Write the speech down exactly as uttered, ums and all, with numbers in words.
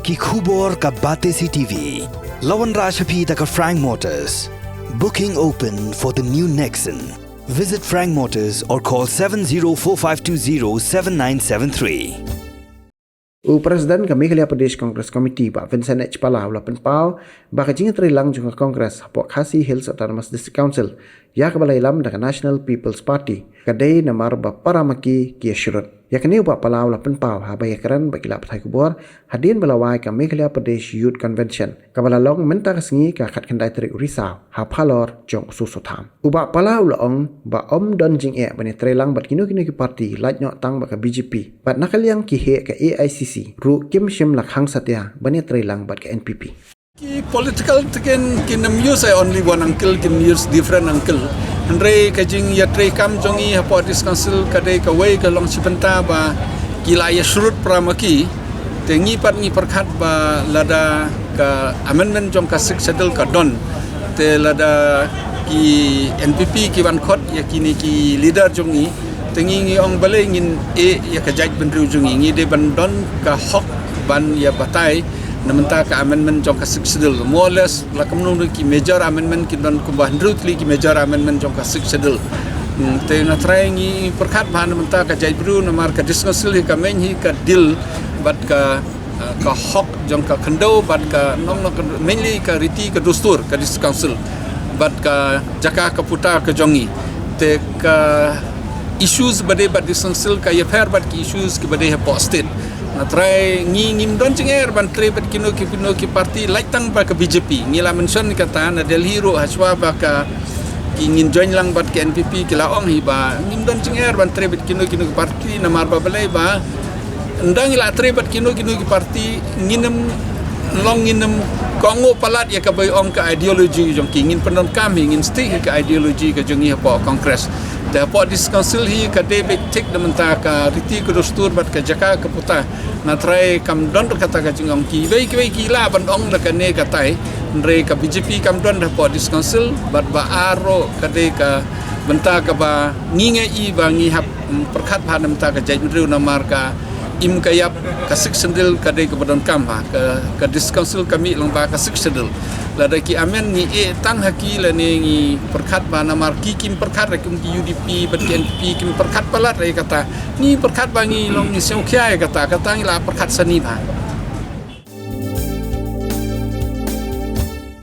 Ki khubor ka Batesi TV. La wanrah sha phi da ka Frank Motors. Booking open for the new Nexon. Visit Frank Motors or call seven zero four five two zero seven nine seven three. U President ka Meghalaya Pradesh Congress Committee, Bah Vincent H Pala, u la pynpaw ba ka jingïatreilang jong ka Congress hapoh Khasi Hills Autonomous District Council, ïa kaba la ïalam da ka National People's Party, ka dei namar ba para ma ki ki ïashrut. Ïa kane u Bah Pala u la pynpaw haba ïakren bad ki lad pathai khubor hadien ba la wai ka Meghalaya Pradesh Youth Convention, kaba la long mynta ka sngi, ka khatkhyndai tarik u Risaw, ha phalor jong u Soso Tham. U Bah Pala u la ong ba ym don jingeh ban ïatreilang bad kino kino ki party, lait noh tang bad ka B J P. Bad na ka liang ki heh ka A I C C ruh kim shym la khang satia ban ïatreilang bad ka N P P. Ki political te kin, kin ym use ai only one uncle, kin use different uncle. Hynrei ka jingïatreikam jong ngi hapoh District Council ka dei kawei ka long shi bynta ba ki la ïashrut para ma ki. Te ngi pat ngi pyrkhat ba lada ka amendment jong ka Sixth Schedule ka don, te lada ki N P P ki wan khot ïa kine ki leader jong ngi, te ngi, ngi ong balei ngin ïeh ïa ka jaitbynriew jong ngi. Ngi dei ban don ka hok ban ïa batai na bynta ka amendment jong ka Sixth Schedule. More or less la kumno ki major amendment ki don, kumba hynriew tylli ki major amendment jong ka Sixth Schedule. Hmm, te nga trai ngi pyrkhat ba na bynta ka jaitbynriew, namar ka District Council hi ka main hi ka deal bad ka, uh, ka hok jong ka khyndew bad ka nong nong ka, mainly ka riti ka dustur ka District Council bad ka jaka ka puta ka jong ngi. Te ka issues ba dei bad District Council ka ïapher bad ki issues kiba dei hapoh state. Nga trai ngi ngim don jingeh ban trei bad kino ki, kino ki party, lait tang bad ka B J P. Ngi la mention kata na Delhi ruh hashwa ba ka ki ngin join lang bad ka N P P, ki la ong hi ba ngim don jingeh ban trei bad kino kino ki party, namar ba balei ba ynda ngi la trei bad kino kino ki party, ngin ym long, ngin ym kohnguh palat ïa kaba ong ka ideology jong ki. Ngin pyndonkam hi, ngin stick hi ka ideology ka jong ngi hapoh Congress. Te hapoh District Council hi ka dei beit thik na bynta ka riti ka dustur bad ka jaka ka puta. Nga trai kam don kata ka jingong, kiwei kiwei ki lah ban ong da kane katai. Hynrei ka B J P kam don hapoh District Council, bad ba ar ruh ka dei ka bynta kaba ngi ngi i ba ngi hap, mm, pyrkhat bha na bynta ka jaitbynriew, namar ka im ka ïap ka Sixth Schedule ka dei kaba donkam ha ka, ka District Council ka mih lang bad ka Sixth Schedule. Lada ki amend ngi ïeh tang ha ki, lane ngi pyrkhat bha, namar ki kim pyrkhat re, kum ki U D P bad ki N P P kim pyrkhat palat re kata. Ngi pyrkhat ba ngi long ngi sngewkhia ïa kata, kata ngi la pyrkhat sani bha.